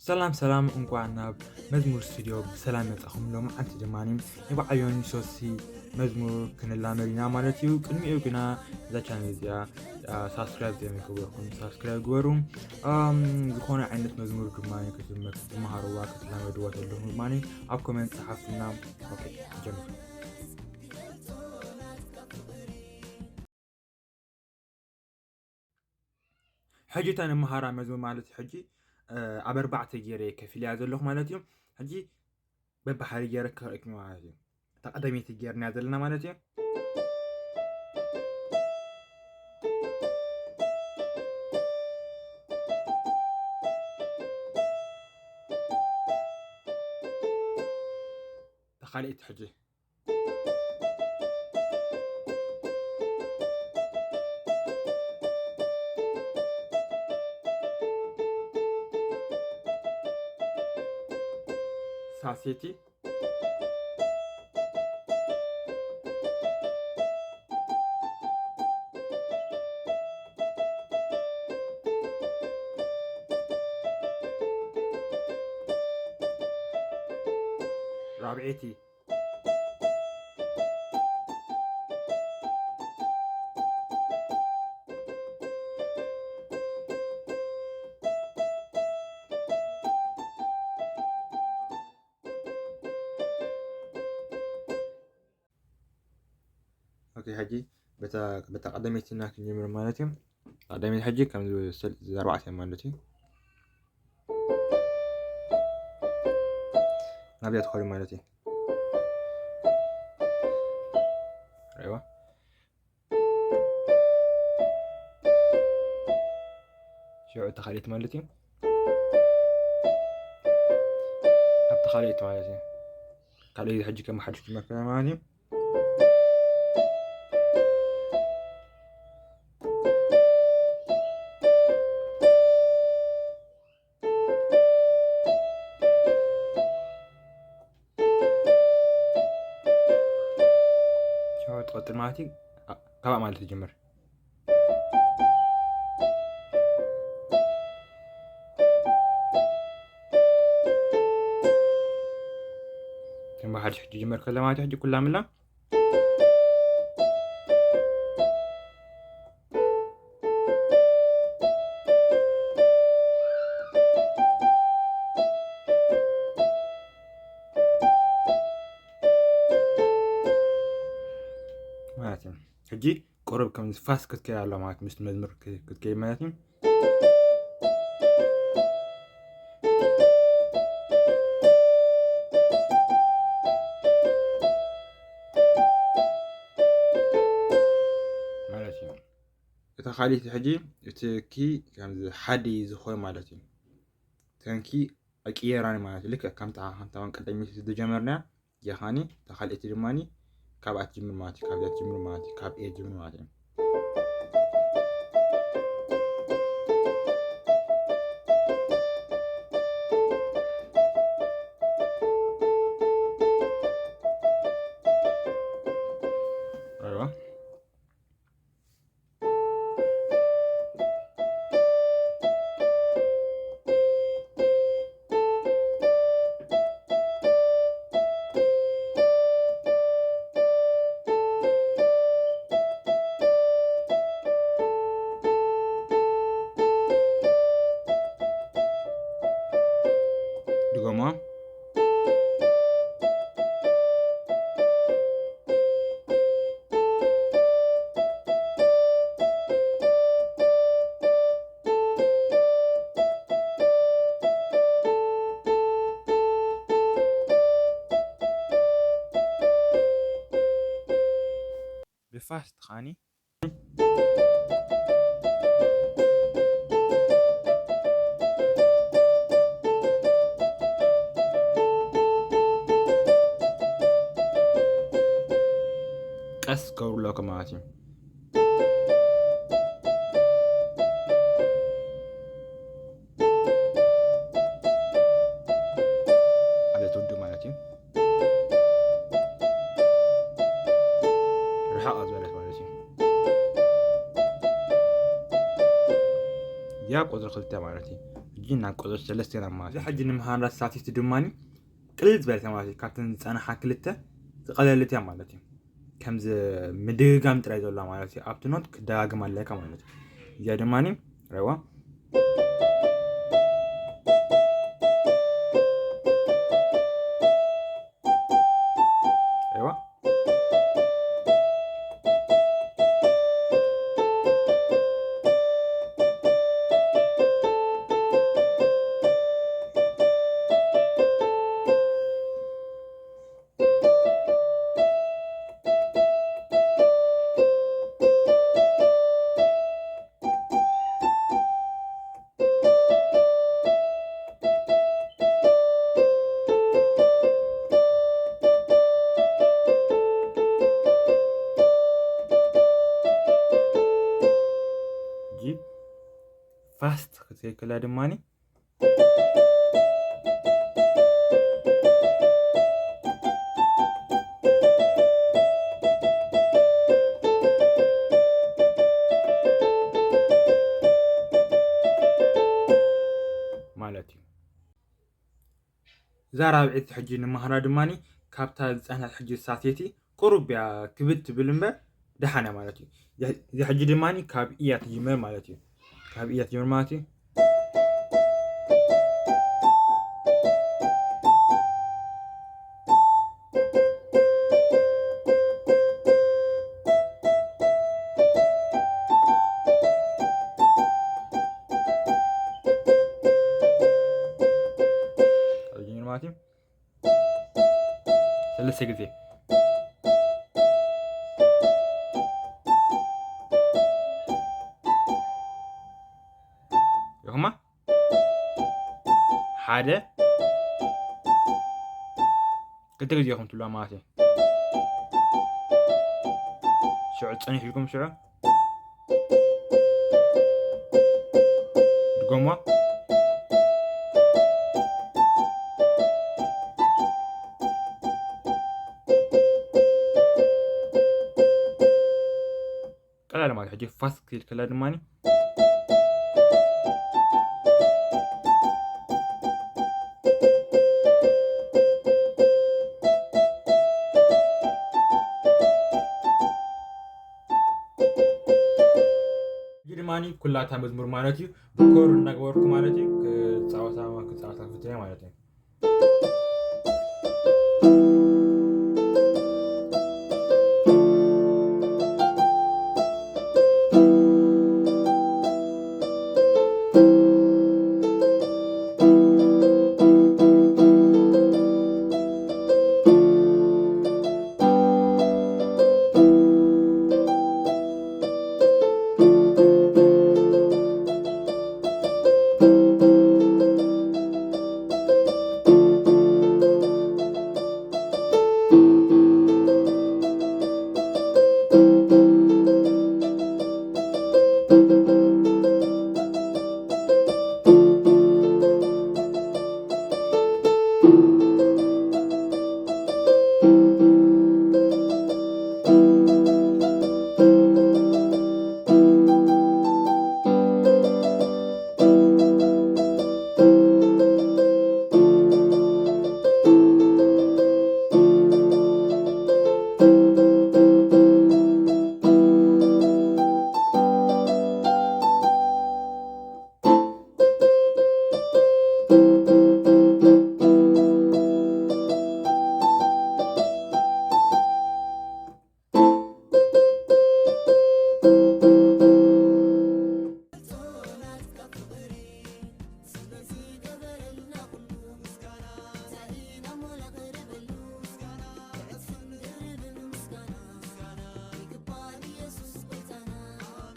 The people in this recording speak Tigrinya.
ሰላም ሰላም፣ እንኳዕ ናብ መዝሙር ስቱዲዮ ብሰላም መጻኹም። ሎማዓንቲ ድማ ናይ በዓል ዮኒ ሶሲ መዝሙር ክንላመድ ኢና ማለት እዩ። ቅድሚኡ ግና እዛ ቻነል እዚኣ ሳብስክራይብ ዘይገበርኩም ሳብስክራይብ ግበሩ። ዝኾነ ዓይነት መዝሙር ድማ ክትመሃርዋ ክትላመድዋ ተለኹም ድማ ኣብ ኮመንት ጸሓፍትና። ኦኬ፣ ጀምር። ሕጂ እታ ንመሃራ መዝሙር ማለት እዩ። ሕጂ ኣብ ኣርባዕተ ገይረ ከፊልያ ዘለኹ ማለት እዩ። ሕጂ በብሓደ ገይረ ክርእየኩም ማለት እዩ። እታ ቀዳመይቲ ገይርና ዘለና ማለት እዩ። ተኻልእቲ ሕጂ ሳሴቲ ራብዒቲ ኦኬ፣ ሕጂ በታ በታ ቀዳመይቲ እና ክንጀምር ማለት እዩ። ቀዳመይቲ ሕጂ ከም ዝስል ዘርባዕተ ማለት እዩ። ናብያ ትኸዱ ማለት እዩ። ሪዋ ሽዑ ተኻሊት ማለት እዩ። ኣብ ተኻሊት ማለት እዩ። ካልእ ሕጂ ከም ሓድሽ ክመክረ ማለት እዩ። ሽዑ ትቐጥል ማለት እዩ። ኣ- ካብኣ ማለት ትጅምር። ከም ሓድሽ ሕጂ ጅመር ከለ ማለት እዩ። ሕጂ ኩላ ምላ ማለት እዩ። ሕጂ ቁሩብ ከም ፋስ ክትከይድ ኣሎ ማለት ምስ መዝሙር ክትከይድ ማለት እዩ። ማለት እዩ። እታ ካልእቲ ሕጂ እቲ ኪ ከምዚ ሓደ እዩ ዝኾን ማለት እዩ። ተንኪ ኣቅየራኒ ማለት እዩ። ልክዕ ከምታ ከምታ ቀደም ዝጀመርና ጀኻኒ ተኻልእቲ ድማኒ ካብ ኣት ጅምር ማለት እዩ። ካብ ኣት ጅምር ማለት እዩ። ካብ ኤ ጅምር ማለት እዩ። ድጎማ ብፋስት ኻኒ ቀስ ገብሩ ኣለኩም ማለት እዩ። ሓደ ትውዱ ማለት እዩ። ርሓቕ ዝበለት ማለት እዩ። ያ ቁፅሪ ክልተ ማለት እዩ። ሕጂ ሕጂ ናብ ቁፅሪ ሰለስተ ኢና ማለት እዩ። ሕጂ ንምሃራ ሳቲት ድማ ቅልል ዝበለት ማለት እዩ። ካብተን ዝፀናሓ ክልተ ዝቐለለት እያ ማለት እዩ። ከምዚ ምድግጋም ጥራይ ዘለዋ ማለት እዩ። ኣብቲ ኖት ክደጋግም ኣለካ ማለት እዩ። እዚኣ ድማ ረዋ ረዋ ፋስት ክትከይከላ ድማኒ ማለት እዩ። እዛ ራብዒት ሕጂ ንመሃራ ድማ ካብታ ዝፀንሐት ሕጂ ሳሴቲ ቁሩብ እያ ክብድ ትብል እምበር ደሓን እያ ማለት እዩ። እዚ ሕጂ ድማ ካብ እያ ትጅምር ማለት እዩ። ካብ እያ ትጅምር ማለት እዩ። ሰለስተ ግዜ ይኹማ ሓደ ክልተ ግዜ ይኹም ትብላ ማለት እዩ። ሽዑ ፀኒሕ ኢልኩም ሽዑ ድጎማ ቀላል ማለት ሕጂ ፋስት ክብል ከላ ድማ እዚ ድማ ኩላታ መዝሙር ማለት እዩ ብኮር እናገበርኩ ማለት እዩ ክፃወታ ክፃወታ ክፍትና ማለት እዩ።